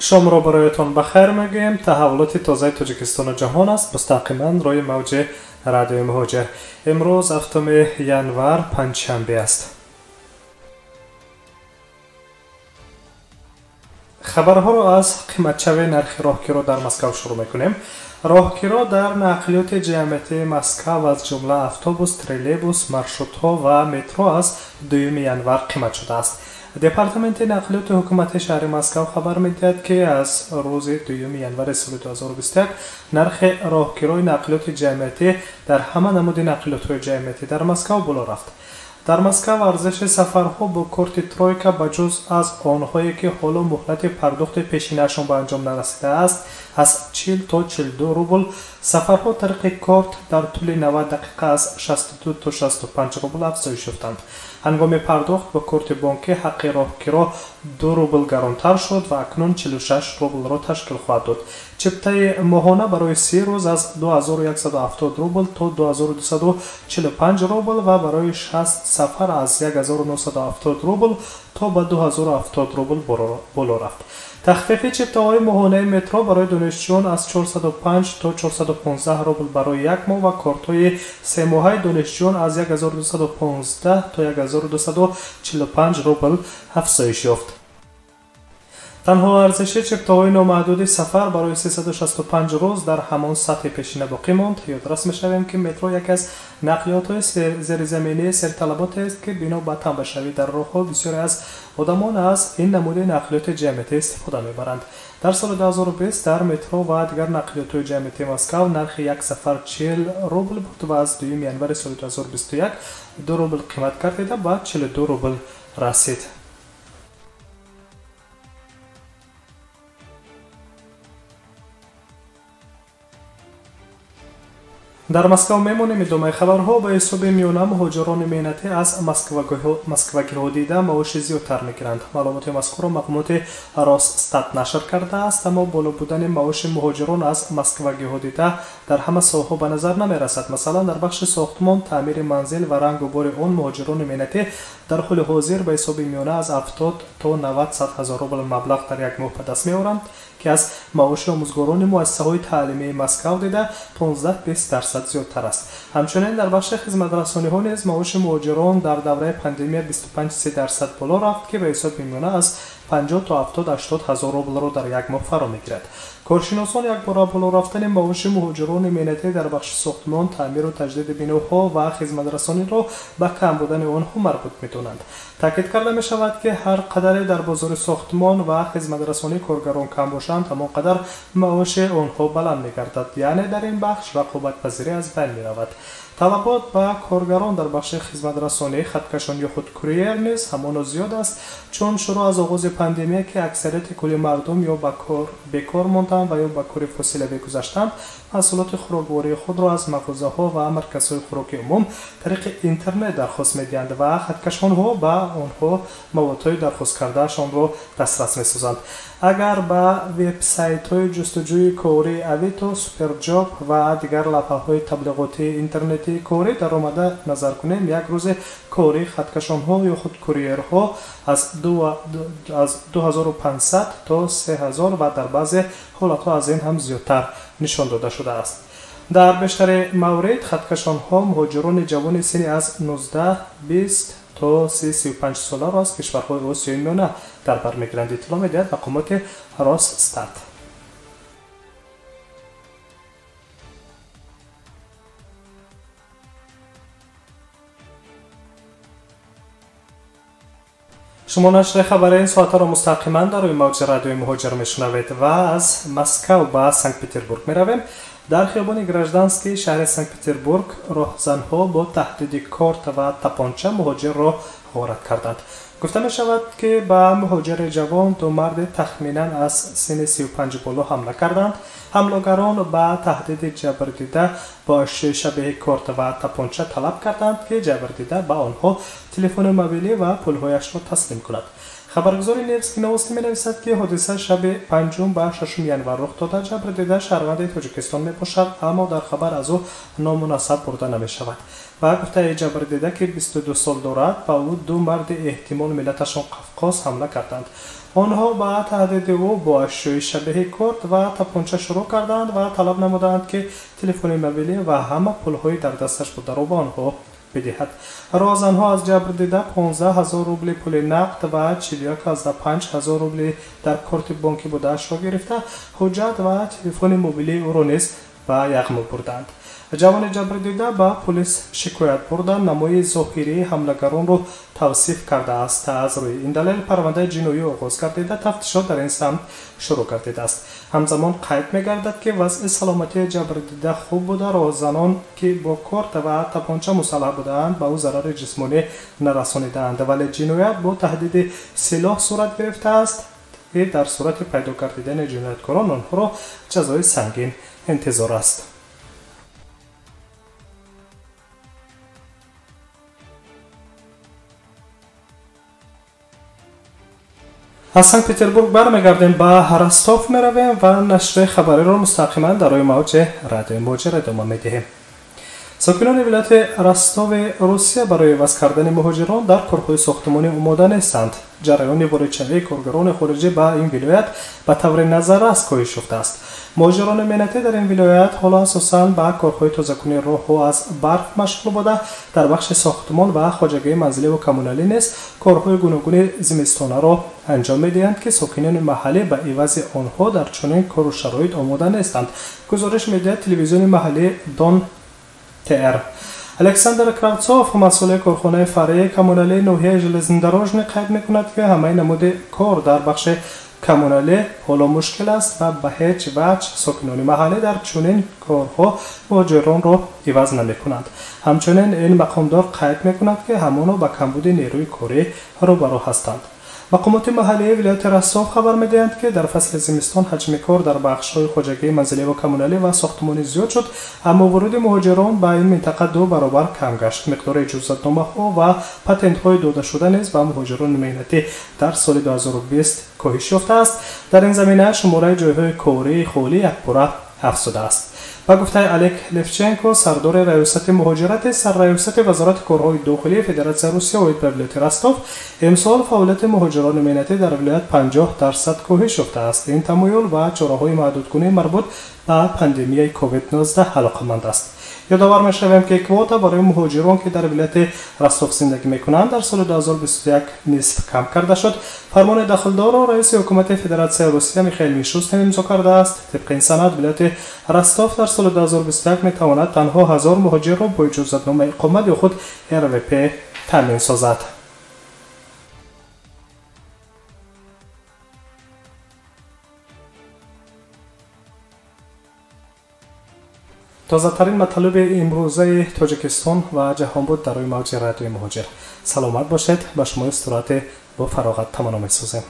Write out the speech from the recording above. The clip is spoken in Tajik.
Шомро бароятон ба хайр мегӯем. Таҳаввулоти тозаи Тоҷикистону ҷаҳон аст мустақиман рӯи мавҷи радиои Муҳоҷир. Имрӯз 7 январ панҷшанбе аст. Хабарҳоро аз қиматшавии нархи роҳкиро дар Москав шурӯъ мекунем. Роҳкиро дар нақлиёти ҷамъиятии Москав аз ҷумла автобус, троллейбус, маршрутҳо ва метро аз 2 январ қимат шудааст. Департаменти нақлиёти ҳукумати шаҳри Москав хабар медиҳад, ки аз рӯзи 2 январи соли 2021 нархи роҳкирои нақлиёти ҷамъиятӣ дар ҳама намуди нақлиётҳои ҷамъиятӣ дар Москав боло рафт. Дар Москав арзиши сафарҳо бо корти тройка ба ҷуз аз онҳое, ки ҳоло муҳлати пардохти пешинаашон ба анҷом нарасидааст, аз 40 то 42 рубл, сафарҳо тариқи корт дар тӯли 90 дақиқа аз 62 то 65 рубл афзоиш ёфтанд. Ҳангоми пардохт бо корти бонкӣ ҳаққи роҳкиро 2 рубл гаронтар шуд ва акнун 46 рублро ташкил хоҳад дод. Чиптаи моҳона барои 30 рӯз аз 2170 рубл то 2245 рубл ва барои 60 сафар аз 1970 рубл то ба 2070 рубл боло рафт. Тахфифи чиптаҳои моҳонаи метро барои донишҷӯён аз 405 то 415 рубл барои як моҳ ва кортҳои семоҳаи донишҷӯён аз 1215 то 1245 рубл афзоиш ёфт. Танҳо арзиши чиптаҳои номаҳдуди сафар барои 365 рӯз дар ҳамон сатҳи пешина боқӣ монд. Ёдрас мешавем, ки метро яке аз нақлиётҳои зеризаминии серталаботест, ки бино ба тамбашавӣ дар роҳҳо бисёре аз одамон аз ин намуди нақлиёти ҷамъиятӣ истифода мебаранд. Дар соли 2020 дар метро ва дигар нақлиётҳои ҷамъиятии Москав нархи як сафар 40 рубл буд ва аз 2 январи соли 2021 2 рубл қимат гардида ба 42 рубл расид. Дар Москав мемонем. Идомаи хабарҳо. Ба ҳисоби миёна муҳоҷирони меҳнатӣ аз москвагиҳо дида маоши зиёдтар мегиранд. Маълумоти мазкурро мақомоти Росстат нашр кардааст, аммо боло будани маоши муҳоҷирон аз москвагиҳо дида дар ҳама соҳаҳо ба назар намерасад. Масалан, дар бахши сохтмон, таъмири манзил ва рангу бори он муҳоҷирони меҳнатӣ дар ҳоли ҳозир ба ҳисоби миёна аз 70 то 90 ҳазор рубл маблағ дар як моҳ ба даст меоранд, ки аз маоши омӯзгорони муассисаҳои таълимии Москав дида 15-20% зиёдтар аст. Ҳамчунин дар бахши хизматрасониҳо низ маоши муҳоҷирон дар давраи пандемия 25-30% боло рафт, ки ба ҳисоби миёна аз 50 то 70-80 ҳазор рублро дар як моҳ фаро мегирад. Коршиносон якбора боло рафтани маоши муҳоҷирони меҳнатӣ дар бахши сохтмон, таъмиру таҷдиди биноҳо ва хизматрасониро ба кам будани онҳо марбут медонанд. Таъкид карда мешавад, ки ҳар қадаре дар бозори сохтмон ва хизматрасонӣ коргарон кам бошанд, ҳамон қадар маоши онҳо баланд мегардад, яъне дар ин бахш рақобатпазирӣ аз байн меравад. Талабот ба коргарон дар бахши хизматрасонӣ, хаткашон ё худ курьер низ ҳамоно зиёд аст, чун шурӯъ аз оғози пандемия, ки аксарияти кулли мардум ё ба кор бекор монданд ва ё ба кори фосилавӣ гузаштанд, маҳсулоти хӯроквории худро аз мағозаҳо ва марказҳои хӯроки умум тариқи интернет дархост медиҳанд ва хаткашонҳо ба онҳо маводҳои дархост кардаашонро дастрас месозанд. Агар ба вебсайтҳои ҷустуҷӯи корӣ Авито, Суперҷоб ва дигар лавҳаҳои таблиғотии интернетии корӣ даромада назар кунем, як рӯзи корӣ хаткашонҳо ё худ курьерҳо аз 2500 то 3000 ва дар баъзе ҳолатҳо аз ин ҳам зиёдтар нишон дода шудааст. Дар бештари маврид хаткашонҳо муҳоҷирони ҷавони синни аз 19-20 то 35 соларо аз кишварҳои Осиёи Миёна дар бар мегиранд, иттилоъ медиҳад мақомоти Росстат. Шумо нашри хабари ин соатаро мустақиман дар рӯи мавҷи радиои Муҳоҷир мешунавед ва аз Москав ба Санкт-Петербург меравем. Дар хиёбони Гражданский шаҳри Санкт-Петербург роҳзанҳо бо таҳдиди корт ва тапонча муҳоҷирро ғорат карданд. Гуфта мешавад, ки ба муҳоҷири ҷавон ду марди тахминан аз синни 35 боло ҳамла карданд. Ҳамлогарон ба таҳдиди ҷабрдида бо ашёи шабеҳи корт ва тапонча талаб карданд, ки ҷабрдида ба онҳо телефони мобилӣ ва пулҳояшро таслим кунад. Хабаргузори Невский новости менависад, ки ҳодиса шаби 5 ба 6 январ рух дода. Ҷабрдида шаҳрванди Тоҷикистон мебошад, аммо дар хабар аз ӯ ному насаб бурда намешавад. Ба гуфтаи ҷабрдида, ки 22 сол дорад, ба ӯ ду марди эҳтимол миллаташон Қавқоз ҳамла карданд. Онҳо ба таҳдиди ӯ бо ашёи шабеҳи корд ва тапонча шурӯъ карданд ва талаб намуданд, ки телефони мобилӣ ва ҳама пулҳои дар дасташ бударо ба онҳо бидиҳад. Роҳзанҳо аз ҷабрдида 15 ҳазор рубли пули нақд ва 41,5 ҳазор рубли дар корти бонкӣ будаашро гирифта, ҳуҷҷат ва телефони мобилии ӯро низ ба яғмо бурданд. Ҷавони ҷабрдида ба полис шикоят бурда, намои зоҳирии ҳамлагаронро тавсиф кардааст. Аз рӯи ин далел парвандаи ҷиноӣ оғоз гардида, тафтишот дар ин самт шурӯъ гардидааст. Ҳамзамон қайд мегардад, ки вазъи саломатии ҷабрдида хуб буда, роҳзанон, ки бо корт ва тапонча мусаллаҳ будаанд, ба ӯ зарари ҷисмонӣ нарасонидаанд, вале ҷиноят бо таҳдиди силоҳ сурат гирифтааст, ки дар сурати пайдо гардидани ҷинояткорон онҳоро ҷазои сангин интизор аст. Аз Санкт-Петербург бармегардем, ба Ростов меравем ва нашри хабариро мустақиман дар рӯи мавҷи радиои Муҳоҷир идома медиҳем. Сокинони вилояти Ростови Русия барои иваз кардани муҳоҷирон дар корҳои сохтмонӣ омода нестанд. Ҷараёни воридшавии коргарони хориҷӣ ба ин вилоят ба таври назаррас коҳиш ёфтааст. Муҳоҷирони меҳнатӣ дар ин вилоят ҳоло асосан ба корҳои тозакунии роҳҳо аз барф машғул буда, дар бахши сохтмон ва хоҷагии манзиливу коммуналӣ низ корҳои гуногуни зимистонаро анҷом медиҳанд, ки сокинони маҳаллӣ ба ивази онҳо дар чунин кору шароит омода нестанд, гузориш медиҳад телевизиони маҳаллии Дон ТР. Александр Кравцов, масъули корхонаи фаръии коммуналии ноҳияи Железнодорожный, қайд мекунад, ки ҳамаи намуди кор дар бахши коммуналӣ ҳоло мушкил аст ва ба ҳеҷ ваҷҳ сокинони маҳаллӣ дар чунин корҳо муҳоҷиронро иваз намекунанд. Ҳамчунин ин мақомдор қайд мекунад, ки ҳамоно ба камбуди нерӯи корӣ рӯбарӯ ҳастанд. Мақомоти маҳаллии вилояти Ростов хабар медиҳанд, ки дар фасли зимистон ҳаҷми кор дар бахшҳои хоҷагии манзилӣ ва коммуналӣ ва сохтмонӣ зиёд шуд, аммо вуруди муҳоҷирон ба ин минтақа ду баробар кам гашт. Миқдори иҷозатномаҳо ва патентҳои додашуда низ ба муҳоҷирони меҳнатӣ дар соли 2020 коҳиш ёфтааст. Дар ин замина шумораи ҷойҳои кории холӣ якбора афзудааст. Ба гуфтаи Олег Левченко, сардори раёсати муҳоҷирати сарраёсати Вазорати корҳои дохилии Федератсияи Русия оид ба вилояти Ростов, имсол фаъолияти муҳоҷирони меҳнатӣ дар вилоят 50% коҳиш ёфтааст. Ин тамоюл ба чораҳои маҳдудкунӣ марбут ба пандемияи COVID-19 алоқаманд аст. Ёдовар мешавем, ки квота барои муҳоҷирон, ки дар вилояти Ростов зиндагӣ мекунанд, дар соли 2021 нисф кам карда шуд. Фармони дахлдорро раиси ҳукумати Федератсияи Русия Михаил Мишустин имзо кардааст. Тибқи ин санад, вилояти Ростов дар соли 2021 метавонад танҳо 1000 муҳоҷирро бо иҷозатномаи иқомат ё худ РВП таъмин созад. Тозатарин маталуби имрӯзаи Тоҷикистон ва ҷаҳон буд дар рӯи мавҷи радиои Муҳоҷир. Саломат бошед, ба шумо истироҳати бо фароғат таманно месозем.